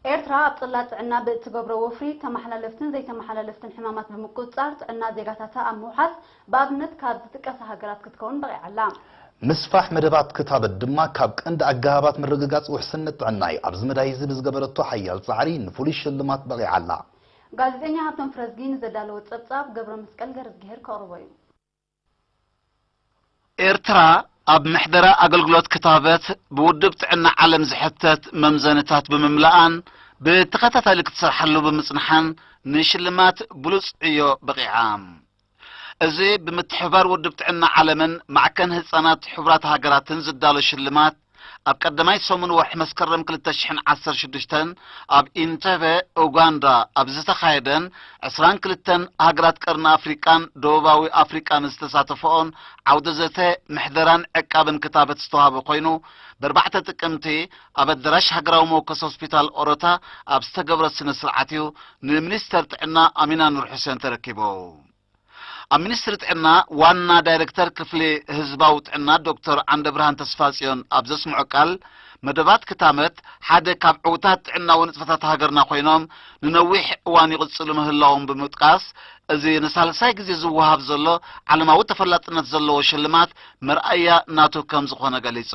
ኤርትራ ኣብ ጽላት ጥዕና ብእትገብሮ ወፍሪ ተመሓላለፍትን ዘይተመሓላለፍትን ሕማማት ብምቁጽጻር ጥዕና ዜጋታታ ኣብ ምውሓስ ብኣብነት ካብ ዝጥቀሳ ሃገራት ክትከውን በቒዓ ኣላ። ምስፋሕ መደባት ክታበት ድማ ካብ ቀንዲ ኣገባባት ምርግጋጽ ውሕስነት ጥዕና እዩ። ኣብዚ መዳይ እዚ ብዝገበረቶ ሓያል ጻዕሪ ንፍሉይ ሽልማት በቒዓ ኣላ። ጋዜጠኛ ሃብቶም ፍረዝጊ ንዘዳለዎ ጸብጻብ ገብረ መስቀል ገረዝግሄር ከቕርቦ እዩ። ኤርትራ ኣብ ምሕደራ ኣገልግሎት ክታበት ብውድብ ጥዕና ዓለም ዝሕተት መምዘንታት ብምምላኣን ብተኸታታሊ ክትሰርሓሉ ብምጽንሓን ንሽልማት ብሉጽ ዕዮ በቒዓ። እዚ ብምትሕብባር ውድብ ጥዕና ዓለምን ማዕከን ህጻናት ሕቡራት ሃገራትን ዝዳሎ ሽልማት ኣብ ቀዳማይ ሰሙን ወርሒ መስከረም ክልተ ሽሕን ዓሰርተ ሽዱሽተን ኣብ ኢንተበ ኡጋንዳ ኣብ ዝተኻየደን ዕስራን ክልተን ሃገራት ቀርኒ ኣፍሪቃን ደቡባዊ ኣፍሪቃን ዝተሳተፈኦን ዓውደ ዘተ ምሕደራን ዕቃብን ክታበት ዝተዋህበ ኮይኑ፣ ብኣርባዕተ ጥቅምቲ ኣብ ኣዳራሽ ሃገራዊ መወከሲ ሆስፒታል ኦሮታ ኣብ ዝተገብረ ስነ ስርዓት እዩ ንሚኒስተር ጥዕና ኣሚና ኑር ሑሴን ተረኪቡ። ኣብ ሚኒስትሪ ጥዕና ዋና ዳይሬክተር ክፍሊ ህዝባዊ ጥዕና ዶክተር ዓንደብርሃን ተስፋጽዮን ኣብ ዘስምዖ ቃል፣ መደባት ክታበት ሓደ ካብ ዕውታት ጥዕናዊ ንጥፈታት ሃገርና ኮይኖም ንነዊሕ እዋን ይቕጽሉ ምህላዎም ብምጥቃስ፣ እዚ ንሳልሳይ ግዜ ዝወሃብ ዘሎ ዓለማዊ ተፈላጥነት ዘለዎ ሽልማት መርኣያ ናቱ ከም ዝኾነ ገሊጹ።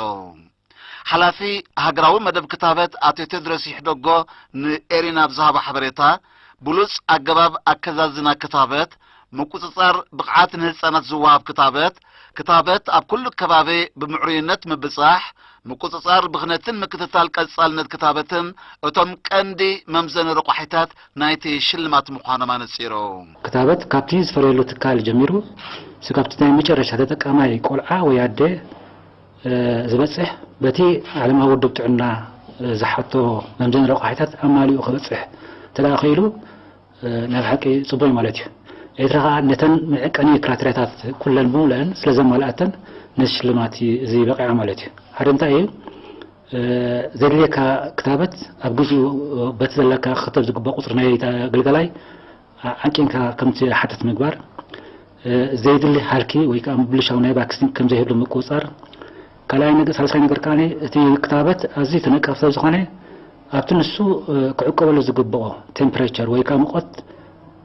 ሓላፊ ሃገራዊ መደብ ክታበት ኣቶ ቴድሮስ ይሕደጎ ንኤሪና ኣብ ዝሃቦ ሓበሬታ፣ ብሉጽ ኣገባብ ኣከዛዝና ክታበት፣ ምቁጽጻር ብቕዓት ንህጻናት ዝወሃብ ክታበት፣ ክታበት ኣብ ኩሉ ከባቢ ብምዕሩይነት ምብጻሕ፣ ምቁጽጻር ብኽነትን ምክትታል ቀጻልነት ክታበትን እቶም ቀንዲ መምዘኒ ረቋሒታት ናይቲ ሽልማት ምዃኖም ኣነጺሩ። ክታበት ካብቲ ዝፈርየሉ ትካል ጀሚሩ እስካብ እቲ ናይ መጨረሻ ተጠቃማይ ቆልዓ ወይ ኣደ ዝበጽሕ በቲ ዓለማዊ ውድብ ጥዕና ዝሓቶ መምዘኒ ረቋሒታት ኣማሊኡ ክበጽሕ እንተ ደኣ ኸኢሉ ናይ ብሓቂ ጽቡቕ እዩ ማለት እዩ። ኤርትራ ኸኣ ነተን መዐቀኒ ክራተርያታት ኩለን ብምሉአን ስለ ዘማልኣተን ነዚ ሽልማት እዩ እዚ በቒዓ ማለት እዩ። ሓደ እንታይ እዩ ዘድልየካ ክታበት ኣብ ግዚኡ በቲ ዘለካ ክኽተብ ዝግባእ ቁጽሪ ናይ ኣገልጋላይ ዓቂንካ ከም ትሓትት ምግባር፣ ዘየድሊ ሃልኪ ወይ ከዓ ምብልሻው ናይ ቫክሲን ከም ዘይህሉ ምቁፅፃር፣ ካልኣይ ነገር፣ ሳልሳይ ነገር ከዓ እቲ ክታበት ኣዝዩ ተነቃፊ ስለ ዝኾነ ኣብቲ ንሱ ክዕቀበሉ ዝግብኦ ቴምፕሬቸር ወይ ከዓ ሙቐት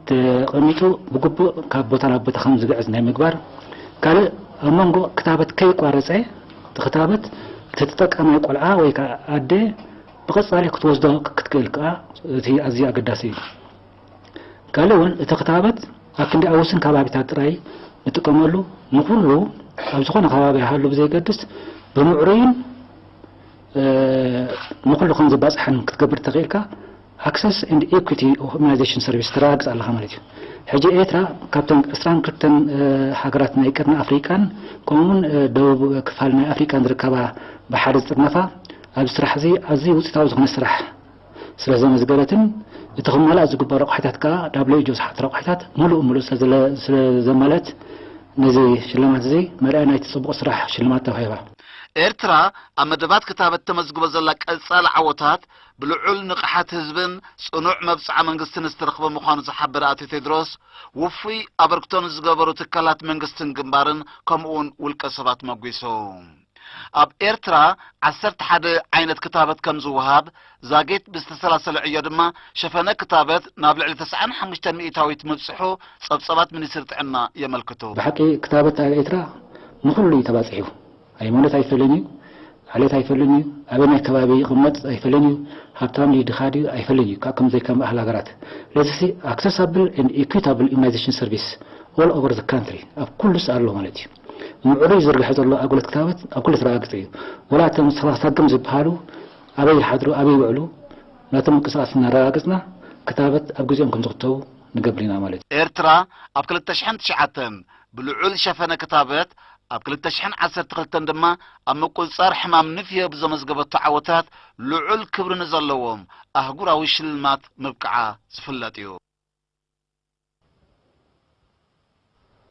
ተቐሚጡ ብግቡእ ካብ ቦታ ናብ ቦታ ከም ዝግዕዝ ናይ ምግባር፣ ካልእ ኣብ መንጎ ክታበት ከይቋረፀ እቲ ክታበት እቲ ተጠቃማይ ቆልዓ ወይ ከዓ ኣደ ብቐፃሊ ክትወስዶ ክትክእል ከዓ እቲ ኣዝዩ ኣገዳሲ እዩ። ካልእ እውን እቲ ክታበት ኣብ ክንዲ ኣብ ውሱን ከባቢታት ጥራይ ንጥቀመሉ ንኹሉ ኣብ ዝኾነ ከባቢ ሃሉ ብዘይገድስ ብምዕሩይን ንኹሉ ከም ዝባፅሐን ክትገብር ተኽኢልካ access and equity of immunization service ተረጋግፅ ኣለኻ ማለት እዩ። ሕጂ ኤርትራ ካብተን ዕስራን ክልተን ሃገራት ናይ ቀርኒ ኣፍሪቃን ከምኡውን ደቡብ ክፋል ናይ ኣፍሪቃን ዝርከባ ብሓደ ዝጥርነፋ ኣብዚ ስራሕ እዚ ኣዝዩ ውፅኢታዊ ዝኾነ ስራሕ ስለ ዘመዝገበትን እቲ ክማላእ ዝግበኦ ረቋሒታት ከዓ W H O ዝሓቶ ረቋሒታት ሙሉእ ሙሉእ ስለ ዘለ- ስለ ዘማለት ነዚ ሽልማት እዚ መርኣያ ናይቲ ፅቡቕ ስራሕ ሽልማት ተዋሂባ። ኤርትራ ኣብ መደባት ክታበት ተመዝግቦ ዘላ ቀጻሊ ዓወታት ብልዑል ንቕሓት ህዝብን ጽኑዕ መብጽዓ መንግስትን ዝተረኽበ ምዃኑ ዝሓበረ ኣቶ ቴድሮስ፣ ውፉይ ኣበርክቶ ንዝገበሩ ትካላት መንግስትን ግንባርን ከምኡውን ውልቀ ሰባት መጒሱ። ኣብ ኤርትራ ዓሰርተ ሓደ ዓይነት ክታበት ከም ዝወሃብ፣ ዛጊት ብዝተሰላሰለ ዕዮ ድማ ሸፈነ ክታበት ናብ ልዕሊ ተስዓን ሓሙሽተን ሚእታዊት ምብጽሑ ጸብጸባት ሚኒስትሪ ጥዕና የመልክቱ። ብሓቂ ክታበት ኣብ ኤርትራ ንኹሉ እዩ ተባጺሑ። ሃይማኖት ኣይፈልን እዩ፣ ዓሌት ኣይፈልን እዩ፣ ኣበናይ ከባቢ ይቕመጥ ኣይፈልን እዩ፣ ሃብታም ድዩ ድኻ ድዩ ኣይፈልን እዩ፣ ካብ ከም ዘይከም ባህል ሃገራት። ስለዚሲ accessible and equitable immunization service all over the country ኣብ ኩሉስ ኣሎ ማለት እዩ። ምዕሩይ ዝርግሐ ዘሎ ኣገልግሎት ክታበት ኣብ ኩሉ ተረጋግጸ እዩ። ወላ እቶም ሰፋሳግም ዝበሃሉ ኣበይ ይሓድሩ ኣበይ ይውዕሉ ናቶም ምንቅስቃስ እናረጋገጽና ክታበት ኣብ ግዜኦም ከም ዝኽተቡ ንገብር ኢና ማለት እዩ። ኤርትራ ኣብ ክልተ ሽሕን ትሽዓተን ብልዑል ሸፈነ ክታበት ኣብ ክልተ ሽሕን ዓሰርተ ክልተን ድማ ኣብ ምቁጽጻር ሕማም ንፍዮ ብዘመዝገበቶ ዓወታት ልዑል ክብሪ ንዘለዎም ኣህጉራዊ ሽልማት ምብቅዓ ዝፍለጥ እዩ።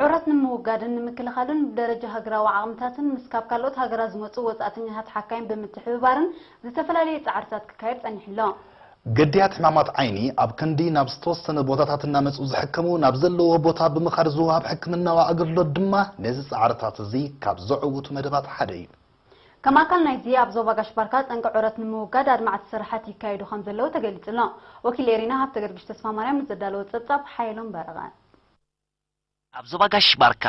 ዑረት ንምውጋድን ንምክልኻልን ብደረጃ ሃገራዊ ዓቕምታትን ምስ ካብ ካልኦት ሃገራት ዝመጹ ወጻእተኛታት ሓካይም ብምትሕብባርን ዝተፈላለየ ጻዕርታት ክካየድ ጸኒሑ ኣሎ። ግድያት ሕማማት ዓይኒ ኣብ ክንዲ ናብ ዝተወሰነ ቦታታት እናመጹ ዝሕከሙ ናብ ዘለዎ ቦታ ብምኻድ ዝወሃብ ሕክምናዊ ኣገልግሎት ድማ ነዚ ጻዕርታት እዚ ካብ ዘዕውቱ መደባት ሓደ እዩ። ከም ኣካል ናይዚ ኣብ ዞባ ጋሽ ባርካ ጠንቂ ዑረት ንምውጋድ ኣድማዕቲ ስራሓት ይካየዱ ከም ዘለዉ ተገሊጹ ኣሎ። ወኪል ኤሪና ሃብተ ገርግሽ ተስፋ ማርያም ምስ ዘዳለወ ጸብጻብ ሓየሎም በረቐ። ኣብ ዞባ ጋሽ ባርካ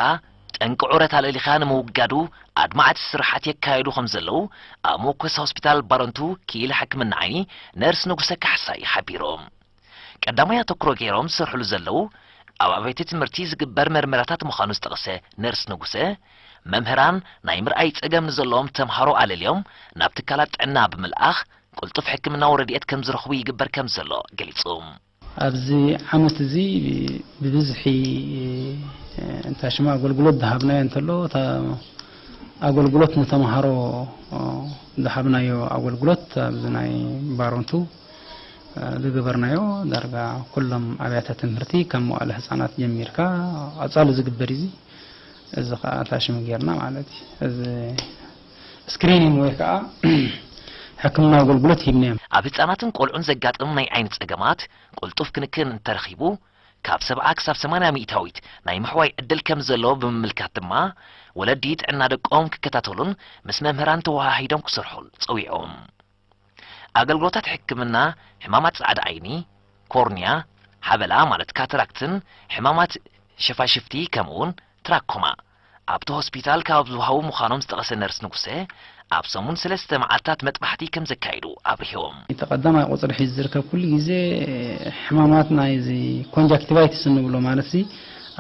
ጠንቂ ዑረት ኣልኢልኻ ንምውጋዱ ኣድማዕቲ ስራሓት የካየዱ ከም ዘለዉ ኣብ መወከሲ ሆስፒታል ባረንቱ ክኢል ሕክምና ዓይኒ ነርስ ንጉሰ ካሕሳይ ሓቢሮም። ቀዳማይ ኣተኩሮ ገይሮም ዝሰርሕሉ ዘለዉ ኣብ ኣብያተ ትምህርቲ ዝግበር መርመራታት ምዃኑ ዝጠቕሰ ነርስ ንጉሰ፣ መምህራን ናይ ምርኣይ ጸገም ንዘለዎም ተምሃሮ ኣለልዮም ናብ ትካላት ጥዕና ብምልኣኽ ቅልጡፍ ሕክምናዊ ረድኤት ከም ዝረኽቡ ይግበር ከም ዘሎ ገሊጹ። ኣብዚ ዓመት እዚ ብብዝሒ እንታይ ሽማ ኣገልግሎት ዝሃብናዮ እንተሎ፣ እታ ኣገልግሎት ንተምሃሮ ዝሃብናዮ ኣገልግሎት ኣብዚ ናይ ባረንቱ ዝገበርናዮ ዳርጋ ኩሎም ኣብያተ ትምህርቲ ካብ መዋእለ ህፃናት ጀሚርካ ቀፃሊ ዝግበር እዩ። እዚ ከዓ ታሽም ጌርና ማለት እዩ። እዚ ስክሪኒንግ ወይ ከዓ ሕክምና ኣገልግሎት ሂብናዮም። ኣብ ህፃናትን ቆልዑን ዘጋጥም ናይ ዓይኒ ፀገማት ቅልጡፍ ክንክን እንተረኺቡ ካብ ሰብዓ ክሳብ ሰማንያ ሚእታዊት ናይ ምሕዋይ ዕድል ከም ዘለዎ ብምምልካት ድማ ወለዲ ጥዕና ደቆም ክከታተሉን ምስ መምህራን ተወሃሂዶም ክሰርሑን ፀዊዖም። ኣገልግሎታት ሕክምና ሕማማት ጻዕዳ ዓይኒ፣ ኮርንያ፣ ሓበላ ማለት ካተራክትን ሕማማት ሸፋሽፍቲ ከምኡውን ትራኮማ ኣብቲ ሆስፒታል ካብ ዝወሃቡ ምዃኖም ዝጠቐሰ ነርስ ንጉሰ፣ ኣብ ሰሙን ሰለስተ መዓልታት መጥባሕቲ ከም ዘካይዱ ኣብሪሆም። እቲ ቀዳማይ ቁፅሪ ሒዙ ዝርከብ ኩሉ ግዜ ሕማማት ናይዚ ኮንጃክቲቫይትስ እንብሎ ማለት ሲ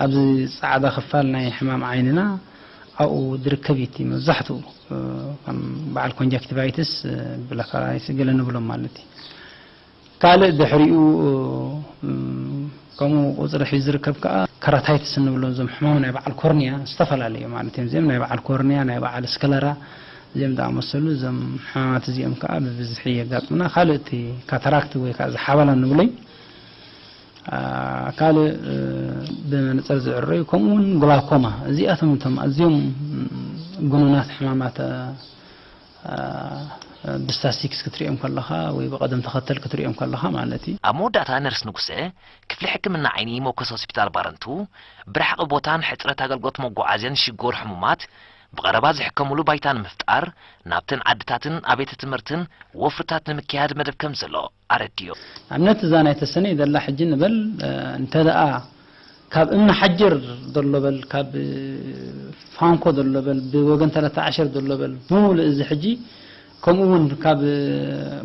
ኣብዚ ፃዕዳ ክፋል ናይ ሕማም ዓይንና ኣብኡ ዝርከብ እዩ። እቲ መብዛሕትኡ ከም በዓል ኮንጃክቲቫይትስ ብላካራይስ ገለ ንብሎም ማለት እዩ። ካልእ ድሕሪኡ ከምኡ ቁፅሪ ሒዙ ዝርከብ ከዓ ከራታይትስ እንብሎ እዞም ሕማም ናይ በዓል ኮርንያ ዝተፈላለዩ ማለት እዮም። እዚኦም ናይ በዓል ኮርንያ፣ ናይ በዓል ስከለራ እዚኦም ዝኣመሰሉ እዞም ሕማማት እዚኦም ከዓ ብብዝሒ የጋጥሙና። ካልእ እቲ ካታራክት ወይ ከዓ ዝሓበላ ንብሎ እዩ። ካልእ ብመነፅር ዝዕረዩ ከምኡ እውን ግላኮማ እዚኣቶም እቶም ኣዝዮም ግኑናት ሕማማት ብስታስቲክስ ክትሪኦም ከለኻ ወይ ብቐደም ተኸተል ክትሪኦም ከለኻ ማለት እዩ። ኣብ መወዳእታ ነርስ ንጉሰ ክፍሊ ሕክምና ዓይኒ መወከሲ ሆስፒታል ባረንቱ ብረሕቂ ቦታን ሕፅረት ኣገልግሎት መጓዓዝያን ሽጎር ሕሙማት ብቐረባ ዝሕከሙሉ ባይታ ንምፍጣር ናብተን ዓድታትን ኣብያተ ትምህርትን ወፍርታት ንምክያድ መደብ ከም ዘሎ ኣረዲዮ። ኣብነት እዛ ናይ ተሰነይ ዘላ ሕጂ ንበል እንተ ደኣ ካብ እምኒ ሓጀር ዘሎ በል ካብ ፋንኮ ዘሎ በል ብወገን ተለተ ዓሸር ዘሎ በል ብምሉእ እዚ ሕጂ ከምኡ እውን ካብ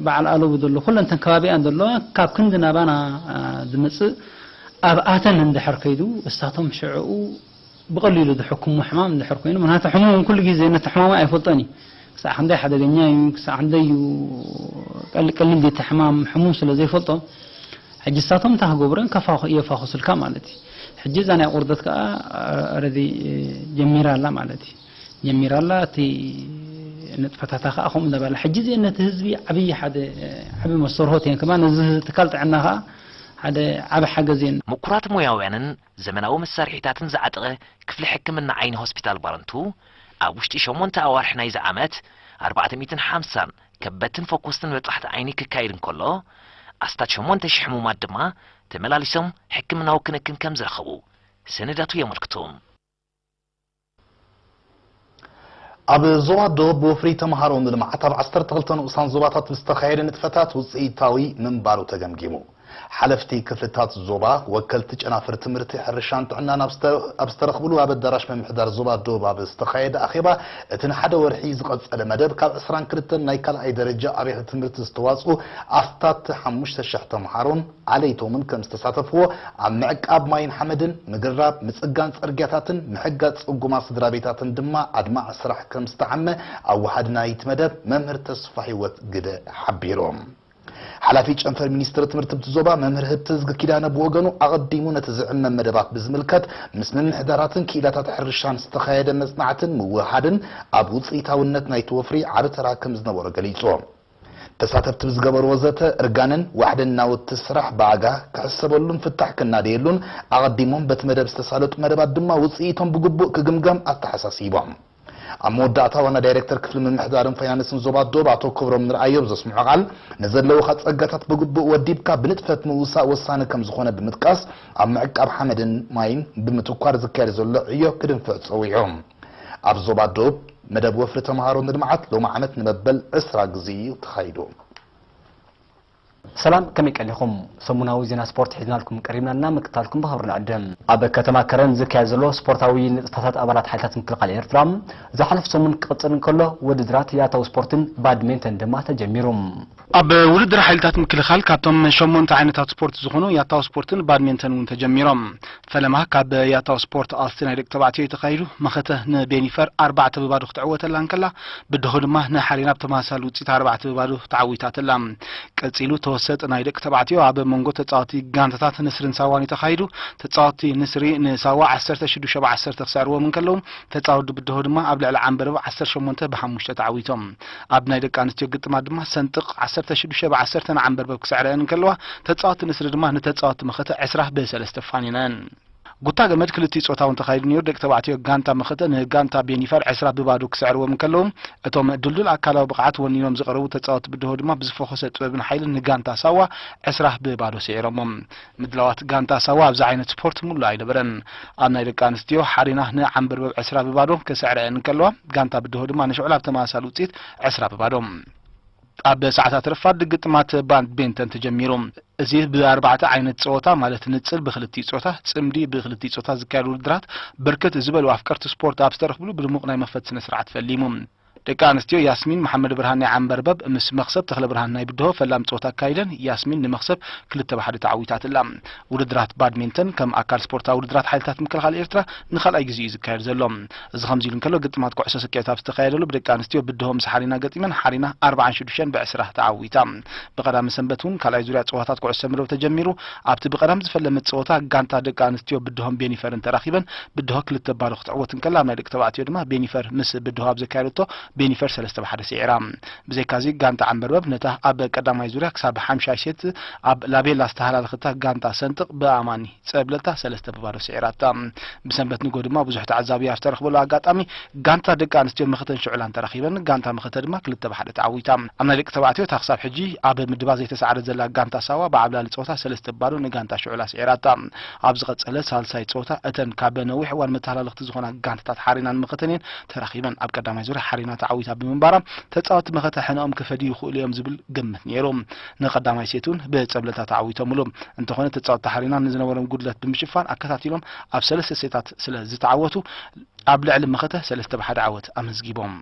በዓል ኣለቡ ዘሎ ኩለንተን ከባቢኣን ዘሎ ካብ ክንዲ ናባና ዝመፅእ ኣብኣተን እንድሕር ከይዱ እሳቶም ሽዕኡ ብቐሊሉ ዝሕክሙ ሕማም እንድሕር ኮይኑ ምክንያቱ ሕሙም እውን ኩሉ ግዜ ነቲ ሕማሙ ኣይፈልጦን እዩ። ክሳዕ ክንደይ ሓደገኛ እዩ ክሳዕ ክንደይ እዩ ቀልቀሊል እቲ ሕማም ሕሙም ስለ ዘይፈልጦ ሕጂ እሳቶም እንታይ ክገብሩ እዮም? ከፋኹ የፋኹስልካ ማለት እዩ። ሕጂ እዛ ናይ ቁርደት ከዓ ረዲ ጀሚራ ኣላ ማለት እዩ። ጀሚራ ኣላ እቲ ንጥፈታታ ከዓ ከምኡ እንዳበላ ሕጂ እዚአን ነቲ ህዝቢ ዓብዪ ሓደ ዓብዪ መሰርሆት እየን ከማ ነዚ ትካል ጥዕና ከዓ ሓደ ዓቢ ሓገዝ እየን። ምኩራት ሞያውያንን ዘመናዊ መሳርሒታትን ዝዓጠቐ ክፍሊ ሕክምና ዓይኒ ሆስፒታል ባረንቱ ኣብ ውሽጢ ሸሞንተ ኣዋርሕ ናይዚ ዓመት ኣርባዕተ ሚእትን ሓምሳን ከበድትን ፈኮስትን መጥባሕቲ ዓይኒ ክካየድ እንከሎ ኣስታት ሸሞንተ ሽሕ ሕሙማት ድማ ተመላሊሶም ሕክምናዊ ክንክን ከም ዝረኸቡ ሰነዳቱ የመልክቱ። ኣብ ዞባ ዶብ ብወፍሪ ተምሃሮ ንልምዓት ኣብ ዓሰርተ ክልተ ንኡሳን ዞባታት ብዝተኻየደ ንጥፈታት ውፅኢታዊ ምንባሩ ተገምጊሙ። ሓለፍቲ ክፍልታት ዞባ፣ ወከልቲ ጨናፍር ትምህርቲ፣ ሕርሻን ጥዕናን ኣብ ዝተ-፣ ኣብ ዝተረኽብሉ ኣብ ኣዳራሽ ምምሕዳር ዞባ ዶብ ኣብ ዝተኻየደ ኣኼባ፣ እቲ ንሓደ ወርሒ ዝቐጸለ መደብ ካብ ዕስራን ክልተን ናይ ካልኣይ ደረጃ ኣብያተ ትምህርቲ ዝተዋጽኡ ኣስታት ሓሙሽተ ሽሕ ተምሃሮን ኣለይቶምን ከም ዝተሳተፍዎ፣ ኣብ ምዕቃብ ማይን ሓመድን፣ ምግራብ፣ ምጽጋን ጸርግያታትን ምሕጋዝ ጽጉማት ስድራ ቤታትን ድማ ኣድማዒ ስራሕ ከም ዝተዓመ ኣወሃዲ ናይቲ መደብ መምህር ተስፋ ህይወት ግደ ሓቢሮም። ሓላፊ ጨንፈር ሚኒስትሪ ትምህርቲ እቲ ዞባ መምህር ህብተዝጊ ኪዳነ ብወገኑ ኣቐዲሙ ነቲ ዝዕመም መደባት ብዝምልከት ምስ ምምሕዳራትን ክኢላታት ሕርሻን ዝተኻየደ መጽናዕትን ምውህሃድን ኣብ ውጽኢታውነት ናይቲ ወፍሪ ዓቢ ተራ ከም ዝነበሮ ገሊጹ። ተሳተፍቲ ብዝገበርዎ ዘተ እርጋንን ዋሕድን ናውቲ ስራሕ ብኣጋ ክሕሰበሉን ፍታሕ ክናደየሉን ኣቐዲሞም በቲ መደብ ዝተሳለጡ መደባት ድማ ውጽኢቶም ብግቡእ ክግምገም ኣተሓሳሲቦም። ኣብ መወዳእታ ዋና ዳይሬክተር ክፍሊ ምምሕዳርን ፋይናንስን ዞባ ዶብ ኣቶ ክብሮም ንርኣዮም ዘስምዖ ቃል፣ ንዘለውኻ ጸጋታት ብግቡእ ወዲብካ ብንጥፈት ምውሳእ ወሳኒ ከም ዝኾነ ብምጥቃስ፣ ኣብ ምዕቃብ ሓመድን ማይን ብምትኳር ዝካየድ ዘሎ ዕዮ ክድንፍዕ ጸዊዑ። ኣብ ዞባ ዶብ መደብ ወፍሪ ተምሃሮ ንልምዓት ሎሚ ዓመት ንመበል ዕስራ ግዜ እዩ ተኻይዱ። ሰላም፣ ከመይ ቀኒኹም? ሰሙናዊ ዜና ስፖርት ሒዝናልኩም ቀሪብና እና ምክታልኩም ብኽብሪ ንዕድም። ኣብ ከተማ ከረን ዝካየድ ዘሎ ስፖርታዊ ንጥፈታት ኣባላት ሓይልታት ምክልኻል ኤርትራ ዝሓለፈ ሰሙን ክቕጽል እንከሎ፣ ውድድራት ያታዊ ስፖርትን ባድሜንተን ድማ ተጀሚሩ። ኣብ ውድድር ሓይልታት ምክልኻል ካብቶም ሸሞንተ ዓይነታት ስፖርት ዝኾኑ ያታዊ ስፖርትን ባድሜንተን እውን ተጀሚሮም። ፈለማ ካብ ያታዊ ስፖርት ኣስቲ ናይ ደቂ ተባዕትዮ እዩ ተኻይዱ። መኸተ ንቤኒፈር ኣርባዕተ ብባዶ ክትዕወተላ እንከላ፣ ብድሆ ድማ ንሓሪና ብተመሳሳሊ ውፅኢት ኣርባዕተ ብባዶ ተዓዊታትላ። ቀጺሉ ተወሰጥ ናይ ደቂ ተባዕትዮ ኣብ መንጎ ተጻወቲ ጋንታታት ንስርን ሳዋን እዩ ተኻይዱ። ተጻወቲ ንስሪ ንሳዋ ዓሰርተ ሽዱሽተ ብ ዓሰርተ ክስዕርዎም እንከለዉ፣ ተጻወቲ ብድሆ ድማ ኣብ ልዕሊ ዓንበርበብ ዓሰርተ ሸሞንተ ብ ሓሙሽተ ተዓዊቶም። ኣብ ናይ ደቂ ኣንስትዮ ግጥማት ድማ ሰንጥቕ ዓሰርተ ሽዱሽተ ብ ዓሰርተ ንዓንበርበብ ክስዕረአን እንከለዋ፣ ተጻወቲ ንስሪ ድማ ንተጻወቲ መኸተ ዕስራ ብ ሰለስተ ፋኒነን። ጉታ ገመድ ክልቲኡ ጾታ እውን ተኻይዱ ነይሩ። ደቂ ተባዕትዮ ጋንታ መኸተ ንጋንታ ቤኒፈር ዕስራ ብባዶ ክስዕርዎም እንከለዉ፣ እቶም ድልዱል ኣካላዊ ብቕዓት ወኒኖም ዝቐረቡ ተጻወቲ ብድሆ ድማ ብዝፈኾሰ ጥበብን ሓይልን ንጋንታ ሳዋ ዕስራ ብባዶ ስዒሮሞም። ምድላዋት ጋንታ ሳዋ ኣብዚ ዓይነት ስፖርት ሙሉእ ኣይነበረን። ኣብ ናይ ደቂ ኣንስትዮ ሓሪና ንዓንበርበብ ዕስራ ብባዶ ከስዕረአን እንከለዋ፣ ጋንታ ብድሆ ድማ ንሽዑላ ብተመሳሳሊ ውጽኢት ዕስራ ብባዶ። ኣብ ሰዓታት ረፋድ ግጥማት ባድሜንተን ተጀሚሩ። እዚ ብኣርባዕተ ዓይነት ጸወታ፣ ማለት ንጽል ብክልቲኡ ጾታ፣ ጽምዲ ብክልቲኡ ጾታ ዝካየድ ውድድራት፣ ብርክት ዝበሉ ኣፍቀርቲ ስፖርት ኣብ ዝተረኽብሉ ብድሙቕ ናይ መኽፈቲ ስነ ስርዓት ፈሊሙ። ደቂ ኣንስትዮ ያስሚን መሓመድ ብርሃን ናይ ዓንበርበብ ምስ መኽሰብ ተኽለ ብርሃን ናይ ብድሆ ፈላም ጸወታ ኣካይደን፣ ያስሚን ንመኽሰብ ክልተ ብ ሓደ ተዓዊታትላ። ውድድራት ባድሜንተን ከም ኣካል ስፖርታዊ ውድድራት ሓይልታት ምክልኻል ኤርትራ ንኻልኣይ ግዜ እዩ ዝካየድ ዘሎ። እዚ ከምዚ ኢሉ እንከሎ፣ ግጥማት ኩዕሶ ስክዔት ኣብ ዝተኻየደሉ ብደቂ ኣንስትዮ ብድሆ ምስ ሓሪና ገጢመን፣ ሓሪና ኣርብዓን ሽዱሽተን ብዕስራ ተዓዊታ። ብቐዳሚ ሰንበት እውን ካልኣይ ዙርያ ጸወታት ኩዕሶ መረብ ተጀሚሩ። ኣብቲ ብቐዳም ዝፈለመት ጸወታ፣ ጋንታ ደቂ ኣንስትዮ ብድሆን ቤኒፈርን ተራኺበን፣ ብድሆ ክልተ ባዶ ክትዕወት እንከላ፣ ኣብ ናይ ደቂ ተባዕትዮ ድማ ቤኒፈር ምስ ብድሆ ኣብ ዘካየደቶ፣ ቤኒፈር ሰለስተ ብ ሓደ ስዒራ። ብዘይካዚ፣ ጋንታ ዓንበርበብ ነታ ኣብ ቀዳማይ ዙርያ ክሳብ ሓምሻይ ሴት ኣብ ላቤላ ዝተሃላለኸታ ጋንታ ሰንጥቕ ብኣማኒ ጸብለታ ሰለስተ ብባዶ ስዒራታ። ብሰንበት ንግሆ ድማ ብዙሕ ተዓዛቢ ኣብ ዝተረኽበሉ ኣጋጣሚ፣ ጋንታ ደቂ ኣንስትዮ መኸተን ሽዑላን ተራኺበን፣ ጋንታ መኸተ ድማ ክልተ ብ ሓደ ተዓዊታ። ኣብ ናይ ደቂ ተባዕትዮ፣ እታ ክሳብ ሕጂ ኣብ ምድባ ዘይተሳዕረ ዘላ ጋንታ ሳዋ ብዓብላሊ ጸወታ ሰለስተ ብ ባዶ ንጋንታ ሽዑላ ስዒራታ። ኣብ ዝቐጸለ ሳልሳይ ጸወታ፣ እተን ካብ ነዊሕ እዋን መተሃላለኽቲ ዝኾና ጋንታታት ሓሪናን መኸተን እየን ተራኺበን። ኣብ ቀዳማይ ዙርያ ሓሪና ተዓዊታ ብምንባራ፣ ተጻወትቲ መኸተ ሕነኦም ክፈድዩ ይኽእሉ እዮም ዝብል ግምት ነይሩ። ንቐዳማይ ሴት እውን ብጸብለታ ተዓዊቶምሉ። እንተኾነ፣ ተጻወትቲ ሓሪና ንዝነበሮም ጉድለት ብምሽፋን፣ ኣከታቲሎም ኣብ ሰለስተ ሴታት ስለ ዝተዓወቱ፣ ኣብ ልዕሊ መኸተ ሰለስተ ብ ሓደ ዓወት ኣመዝጊቦም።